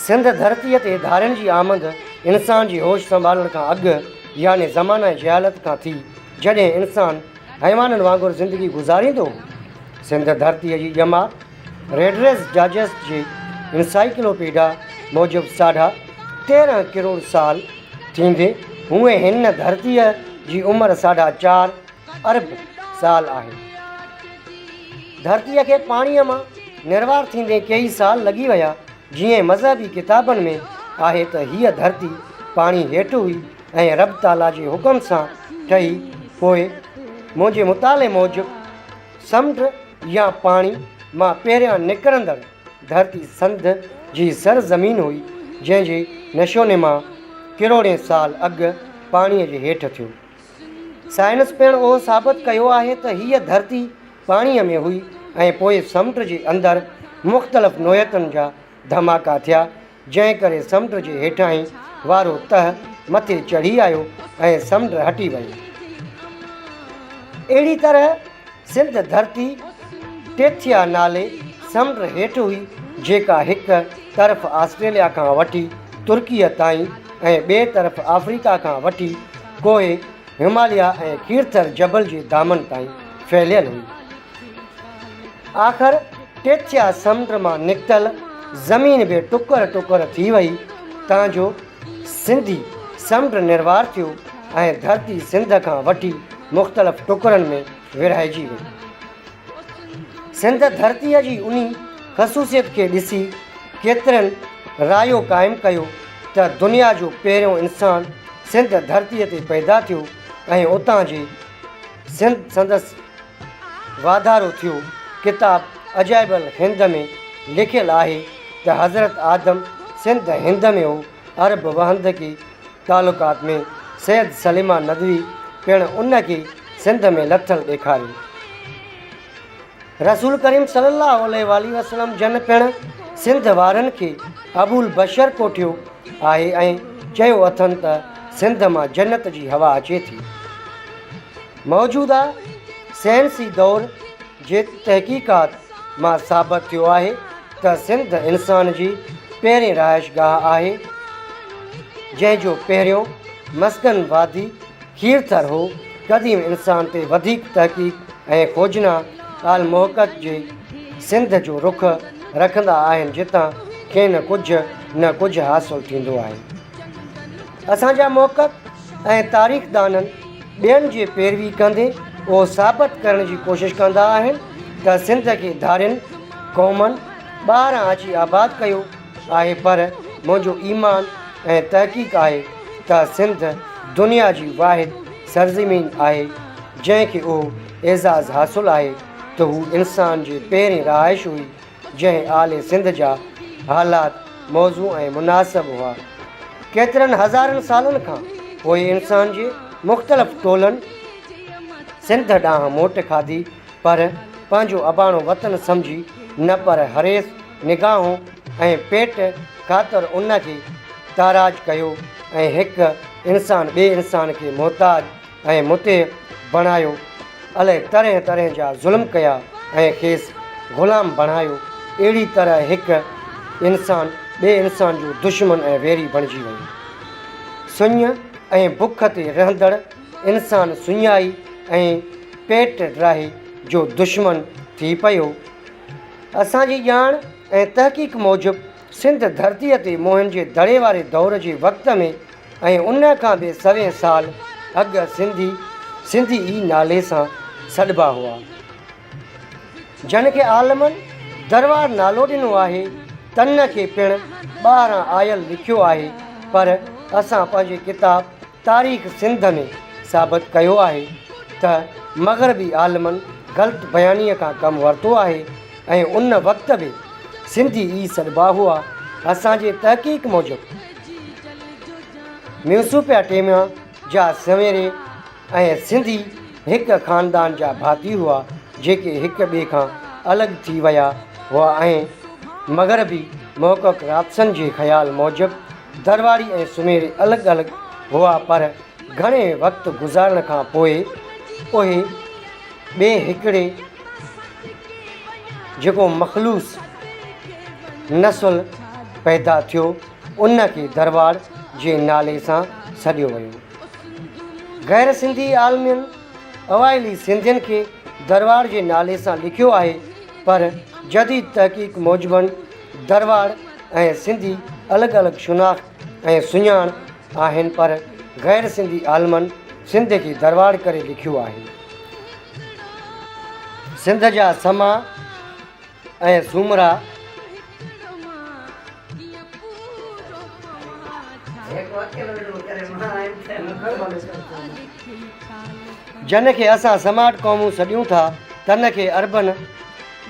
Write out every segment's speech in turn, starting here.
سنڌ ڌرتيء تي ڌارين جي آمد انسان جي هوش سنڀالڻ کان اڳ يعني زمانه جهالت کان ٿي، جڏهن انسان حيوانن وانگر زندگي گذاريندو هو. سنڌ ڌرتيء جي ڄمار ريڊرز ڊائجسٽ جي انسائيڪلوپيڊا موجب ساڍا 13 ڪروڙ سال ٿيندي، هونئن هن ڌرتيء جي عمر ساڍا چار ارب سال آهي. ڌرتيء کي پاڻيء مان نروار ٿيندي ڪيئي سال لڳي ويا. جيئن مذهبي ڪتابن ۾ آهي ته هيء ڌرتي پاڻي هيٺ هئي ۽ رب تعاليٰ جي حڪم سان ٺهي. پوء منهنجي مطالعي موجب سمنڊ يا پاڻي مان پهريان نڪرندڙ ڌرتي سنڌ جي سر زمين هئي، جنهن جي نشونما ڪروڙين سال اڳ پاڻيء جي هيٺ ٿيو. سائنس پڻ اهو ثابت ڪيو آهي ته هيء ڌرتي پاڻيء ۾ هئي ۽ پوء سمنڊ جي اندر مختلف نوعيتن جا ڌماڪا ٿيا، جنهن ڪري سمنڊ جي هيٺاهين وارو تهه مٿي چڙهي آيو ۽ سمنڊ هٽي ويو. اهڙي طرح سنڌ ڌرتي ٽيٿيا نالي سمنڊ هيٺ هئي، جيڪا هڪ طرف آسٽريليا کان وٺي ترڪيء تائين ۽ ٻئي طرف آفريڪا کان وٺي ڪوهه هماليه ۽ کيرٿر جبل جي دامن تائين ڦهليل هئي. آخر ٽيٿيا سمنڊ مان نڪتل زمين به ٽڪر ٽڪر ٿي وئي، تان جو سنڌي سمنڊ نروار ٿيو ۽ ڌرتي سنڌ کان وٺي مختلف ٽڪرن ۾ ورهائجي وئي. سنڌ ڌرتيء جي انهي خصوصيت کي ڏسي ڪيترن رايو قائم ڪيو ته دنيا جو پهريون انسان سنڌ ڌرتيء تي پيدا ٿيو ۽ اتان جي سنڌ سندس واڌارو ٿيو. ڪتاب عجائب الهند ۾ لکيل آهي ته حضرت آدم سنڌ هند ۾ هو، عرب وهند ڪي تعلقات ۾ سيد سليمان ندوي پڻ ان کي سنڌ ۾ لٿل ڏيکاريو. رسول ڪريم صلي الله عليه واٰله وسلم جن پڻ سنڌ وارن کي ابوالبشر ڪوٺيو آهي ۽ چيو اٿن ته سنڌ مان جنت جي هوا اچي ٿي. موجوده سائنسي دور جي تحقيقات مان ثابت ٿيو آهي ته سنڌ انسان جي پهرين رهائشگاهه آهي، جنهن جو پهريون مسڪن وادي کيرٿر هو. قديم انسان تي وڌيڪ تحقيق ۽ کوجنا المحقق جي سنڌ جو رخ رکندا آهن، جتان کين ڪجهه نه ڪجهه حاصل ٿيندو آهي. اسان جا محقق ۽ تاريخدانن ٻين جي پيروي ڪندي اهو ثابت ڪرڻ جي ڪوشش ڪندا آهن ته سنڌ کي ڌارين قومن ٻاهران اچي آباد ڪيو آهي پر منهنجو ايمان ۽ تحقيق آهي ته سنڌ دنيا جي واحد سرزمين آهي جنهن کي اهو اعزاز حاصل آهي ته هو انسان جي پهرين رهائش هئي جنهن اعلي سنڌ جا حالات موزون ۽ مناسب هئا. ڪيترن هزارن سالن کان پوء انسان جي مختلف ٽولن سنڌ ڏانهن موٽ کاڌي پر پنهنجو اباڻو وطن سمجهي نه پر حريص نگاهون ۽ پيٽ خاطر ان کي تاراج ڪيو ۽ هڪ انسان ٻئي انسان کي محتاج ۽ مطيع بڻايو، الئه طرح طرح جا ظلم ڪيا ۽ کيس غلام بڻايو، اهڙي طرح هڪ انسان ٻئي انسان جو دشمن ۽ ويري بڻجي ويو. سڃ ۽ بک تي رهندڙ انسان سڃائي ۽ پيٽ ڊاهي جو دشمن ٿي پيو. اسان جي ڄاڻ ۽ تحقيق موجب سنڌ ڌرتيء تي موهن جي دڙي واري دور جي وقت ۾ ۽ ان کان به سوين سال اڳ سنڌي، سنڌي ئي نالي سان سڏبا هئا. جن کي عالمن دروار نالو ڏنو آهي، تن کي پڻ ٻاهران آيل لکيو آهي، پر اسان پنهنجي ڪتاب تاريخ سنڌ ۾ ثابت ڪيو آهي ته مغربي عالمن غلط بيانيء کان ڪم ورتو آهي ۽ ان وقت به سنڌي ئي سڏبا هئا. اسان جي تحقيق موجب ميوسوپياٽيميا جا سويري ۽ سنڌي هڪ خاندان جا ڀاتي هئا، جيڪي هڪ ٻئي کان الڳ ٿي ويا هئا ۽ مغربي محقق رابسن جي خيال موجب درواڙي ۽ سميري الڳ الڳ هئا پر گهڻي وقت گذارڻ کان پوء اهي ٻئي هڪڙي جيڪو مخلوص نسل. پيدا ٿيو، ان کي درواڙ جي نالي سان سڏيو ويو. غير سنڌي عالمن اوائلي سنڌين کي درواڙ جي نالي سان لکيو آهي، پر جديد تحقيق موجبن درواڙ ۽ سنڌي الڳ الڳ شناخت ۽ سڃاڻ آهن، پر غير سنڌي عالمن سنڌ کي درواڙ ڪري لکيو آهي. سنڌ جا سما ۽ سومرا. جن کي اسان سماٽ قومون سڏيون ٿا، تن کي عربن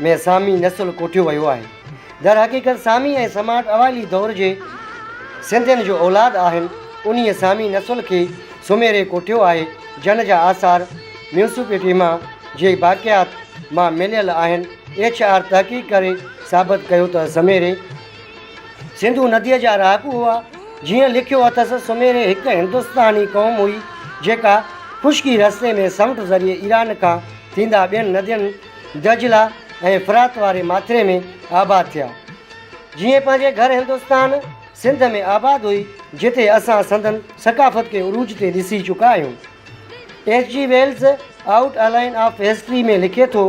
۾ سامي نسل ڪوٺيو ويو آهي. درحقيقت سامي ۽ سماٽ اوائلي دور جي سنڌين جو اولاد آهن. انهيء سامي نسل کي سميري ڪوٺيو آهي، جن جا آثار ميوسوپوٽيما جي باقيات مان مليل آهن. ايڇ آر تحقيق ڪري ثابت ڪيو ته سميري سنڌو نديء جا رهاڪو هئا. جيئن لکيو اٿس، سميري هڪ هندستاني قوم هئي، جيڪا خشڪي رستي ۾ سمنڊ ذريعي ايران کان ٿيندا ٻين ندين دجله ۽ فرات واري ماٿري ۾ آباد ٿيا. جيئن پنهنجي گهر هندستان، سنڌ ۾ آباد هئي، جتي اسان سندن ثقافت کي عروج تي ڏسي چڪا آهيون. H G Wells outline of history ۾ لکي ٿو،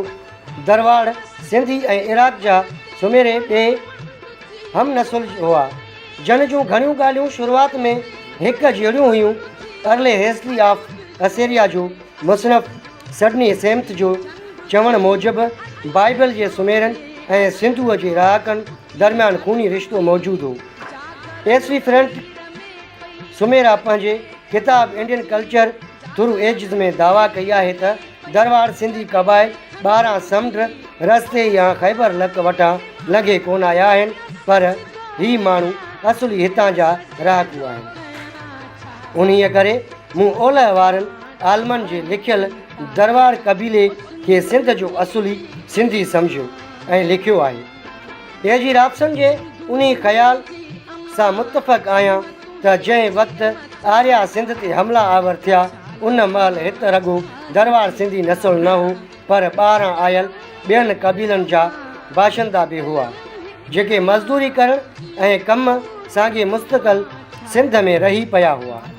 درواڙ، سنڌي ۽ عراق جا سميري ٻئي هم نسل هئا، جن جون گهڻيون ڳالهيون شروعات ۾ هڪ جهڙيون هيون. ارلي هسٽري آف اسيريا جو مصنف سڊني سيمٿ جو چوڻ موجب بائبل جي سميرن ۽ سنڌوء جي رهاڪن درميان خوني رشتو موجود هو. ايس وي فرنٽ سميرا پنهنجي ڪتاب انڊين ڪلچر ٿرو ايجز ۾ دعويٰ ڪئي آهي ته درواڙ سنڌي قبائل ٻاهران سمنڊ رستي يا خيبر لڪ وٽان لنگهي ڪونه آيا آهن پر هي ماڻهو اصلي هتان جا رهاڪو آهن. انهيء ڪري مون اولهه وارن عالمن جي لکيل درواڙ قبيلي کي سنڌ جو اصلي سنڌي سمجهيو ۽ لکيو آهي. اي جي رابسن جي انهي خيال سان متفق آهيان ته جنهن وقت آريا سنڌ تي حمله آور ٿيا ان مهل هت رڳو درواڙ سنڌي نسل نه هو پر ٻاهران آيل ٻين قبيلن جا باشندا به هئا جيڪي مزدوري ڪرڻ ۽ ڪم سانگي مستقل سنڌ ۾ رهي پيا هئا.